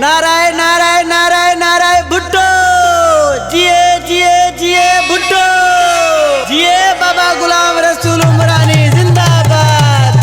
نعرہ، نعرہ، نعرہ، نعرہ بھٹو! جیے، جیے، جیے بھٹو! جیے بابا غلام رسول عمرانی زندہ باد!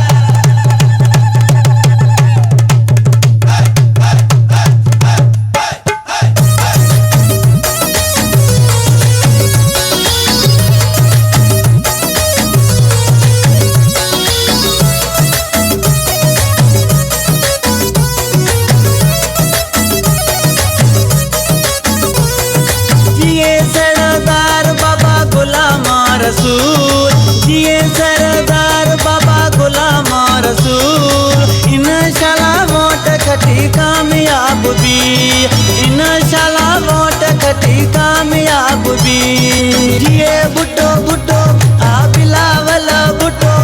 جیے سردار بابا غلام رسول، جیے سردار بابا غلام رسول، انشاءاللہ ووٹ کھٹی کامیاب بی، انشاءاللہ ووٹ کھٹی کامیاب بی۔ جیے بھٹو بھٹو، آ بلاول بھٹو،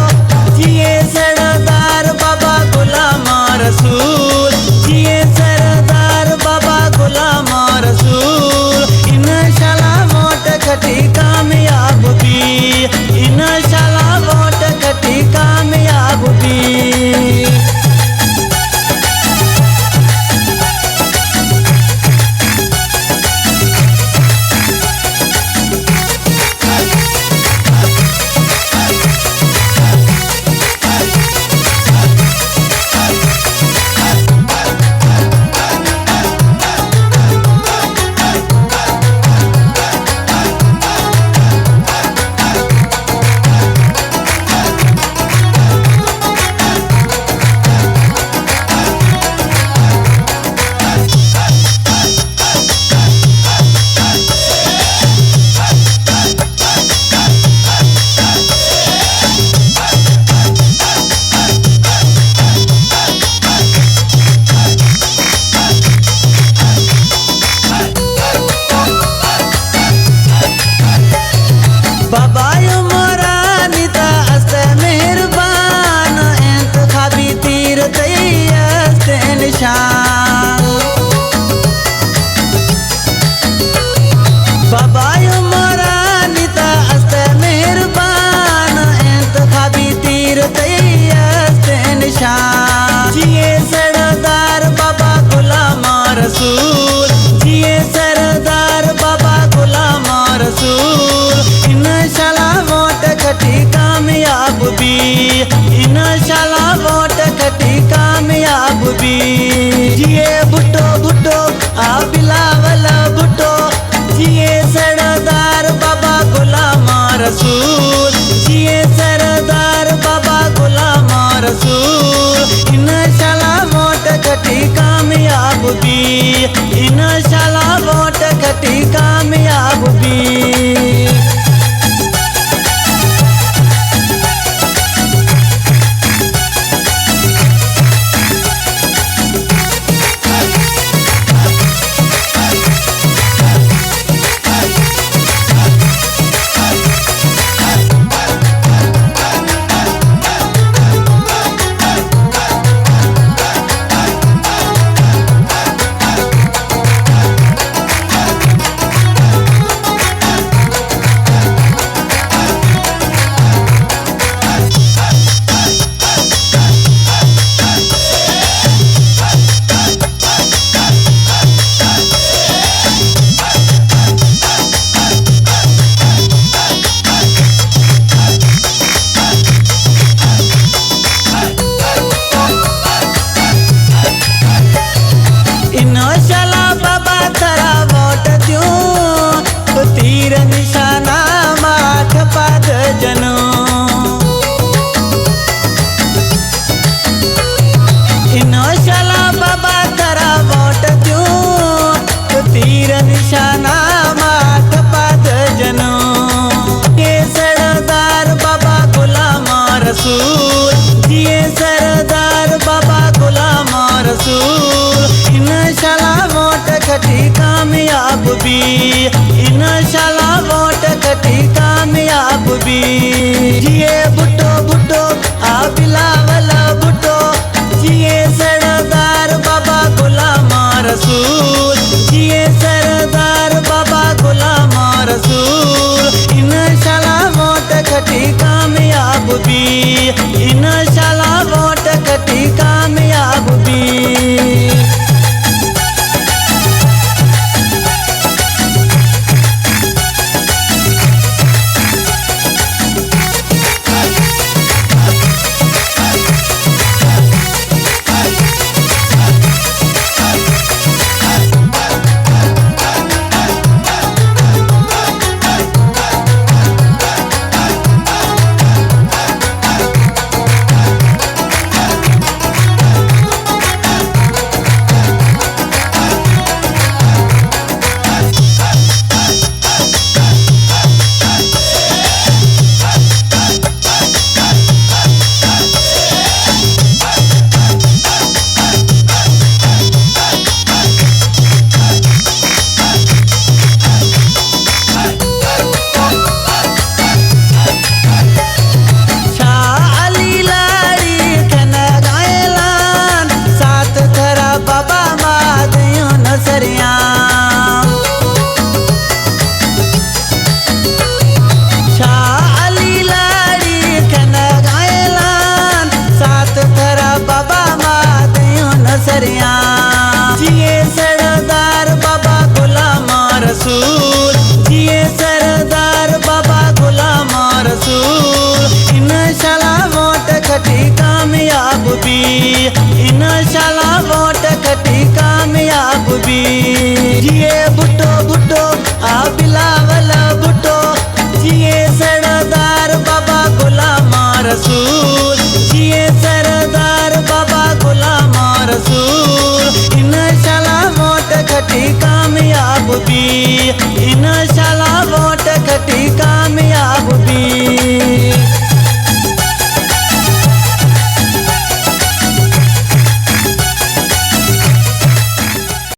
جیے سردار بابا غلام رسول، جیے سردار بابا غلام رسول، انشاءاللہ ووٹ کھٹی کامیاب بی، انشاءاللہ ووٹ کھٹی کامیاب بی۔ بابا عمرانی تا است مہربان، انتخابی تیر تئی است نشان۔ بابا عمرانی تا است مہربان، انتخابی تیر تئی است نشان۔ جیے سردار بابا غلام رسول، جیے سردار بابا غلام رسول، انشاءاللہ ووٹ کھٹی کامیاب بی، انشاءاللہ ووٹ کھٹی کامیاب بی۔ جیے بھٹو بھٹو، آ بلاول بھٹو، جیے سردار بابا غلام رسول، جیے سردار بابا غلام رسول، انشاءاللہ ووٹ کھٹی کامیاب بی، انشاءاللہ ووٹ کھٹی کامیاب بی۔ انشاءاللہ بابا ترا ووٹ دیوں، تیر نشانہ ماتھ پاد جنوں۔ انشاءاللہ بابا ترا ووٹ دیوں، تیر نشانہ ماتھ پاد جنوں۔ جیے سردار بابا غلام رسول، جیے سردار بابا غلام رسول، انشاءاللہ ووٹ کھٹی کامیاب بی، انشاءاللہ ووٹ کھٹی کامیاب بی۔ جیے بھٹو بھٹو، آ بلاول بھٹو، جیے سردار بابا غلام رسول، جیے سردار بابا غلام رسول، انشاءاللہ ووٹ کھٹی کامیاب بی، انشاءاللہ ووٹ کھٹی کامیاب بی۔ انشاءاللہ ووٹ کھٹی کامیاب بی۔ جیے بھٹو بھٹو، آ بلاول بھٹو، جیے سردار بابا غلام رسول، جیے سردار بابا غلام رسول۔ انشاءاللہ ووٹ کھٹی کامیاب بی۔